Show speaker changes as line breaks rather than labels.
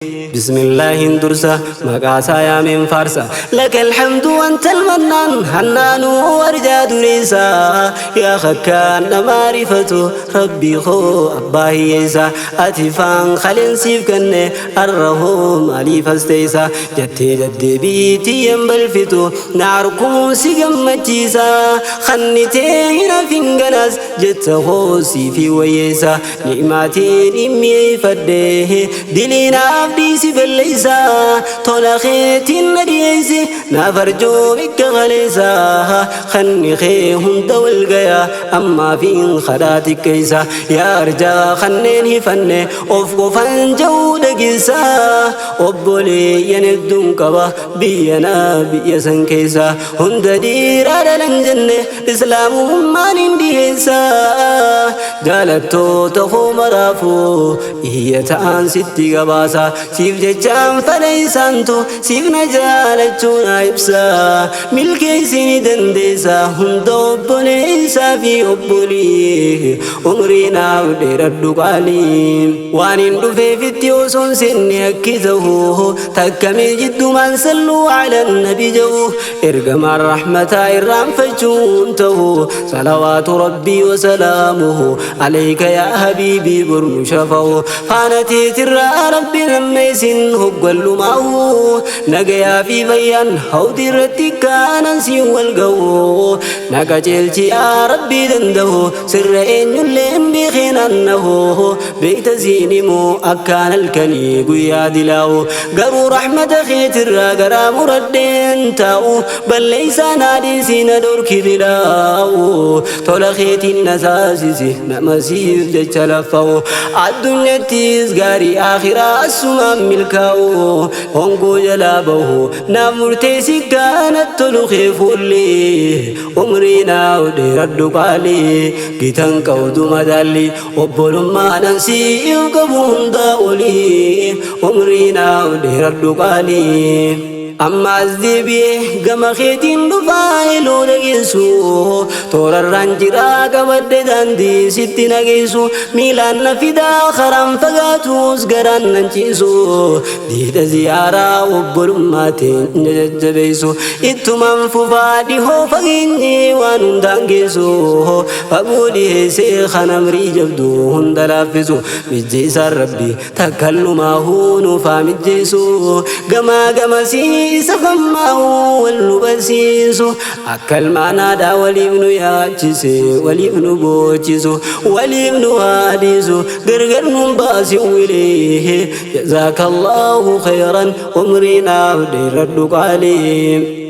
Bismillaahin dursa maqaasaa yaameen faarsa. Laka alhamdu anta almannaan hannaanuu arjaa dureessa. Yaa kakkaan nama rifatu rabbii koo abbaa hiyyeessa. Ati faan kaleen siif kenne arra hoo maaliif as teessa? Jettee deddeebii tiyyeen balfitu na arkuun si gammachiisa. Kannitee hin hafin ganas jetta koo siifi wayyeessa. Ni'maatiin hin mi'eeffadhe diliinaaf dhiisi balleessa. Tola keetiin na dhiyeessi naaf arjoo bikka kaleessa. Kanni kee hunda wal gaya ammaa fi kadhaa xiqqeessa. Yaa arjaa kanneen hifanne of qofan ja'uu dhageessa. Obboleeyyan hedduun qaba biyya naa biyya san keessa. Hunda dhiiraa dhalan jenne islaamummaan hin dhiyeessa. Jaalattoota koo maraafuu iyya ta'an sitti gabaasa. Siif jechaan fedha isaantu siif na jaalachuu na ibsa. Milkeessii ni dandeessa hunda obboleessaa fi obbolii. Umrii naaf dheeradhu qaalii. Waan hin dhufeefitti osoo hin seenne akki ta'u takkamee jiddumaan salluu ala nabi ja'u ergamaan rahmataa irraanfachuun ta'u salawaatu rabbii wa salaamuhu alayka yaa habiibii bornu shafa'u faana teetirraa rabbi nammeessin hoggallumaa'u nagayaa fi fayyaan hawdi irratti kaanan siin wal ga'u na qajeelchi yaa rabbii danda'u sirra eenyullee beekeen annahu beekta siin himu akkaan halkanii guyyaa dilaa'u garuu rahmata keetirraa garaa muradheen taa'u balleessaa naa dhiisii na dhorki dilaa'u tola keetiin na taasisi nama siif jecha laffa'u addunyattis gaarii akhiraa asumaan milkaa'u hongoo jalaa bahu naaf murteessi kaanat tolu kee fuulli umrii naaf dheeradhu qaalii gitan qabdu madaalli obbolummaan siif qabu hundaa olii umrii naaf dheeradhu qaalii. Amma as deebi'ee gama keetiin dhufaa eloo dhageessu toorarraan jiraa qabadhe daandii sitti nageessu miilaan na fidaa karaan fagaatus garaan nan ciisu diida ziyaaraa obbolummaatiin na jajjabeessu ittumaan fufaa dhihoo fageenye waan hundaan geessu fagoo dhiheessee kan amrii jabduu hunda laaffisu mijjeessaan rabbi takkallumaa hunuufaa mijjeessu gamaa gamasii isa fammaa'u wal nu barsiisu akka ilmaanaadhaa waliif nu yaachise waliif nu boochisu waliif nu haadhisu gargar nu baasi wilee jazaakallahu khayran umrii naaf dheeradhu qaalii.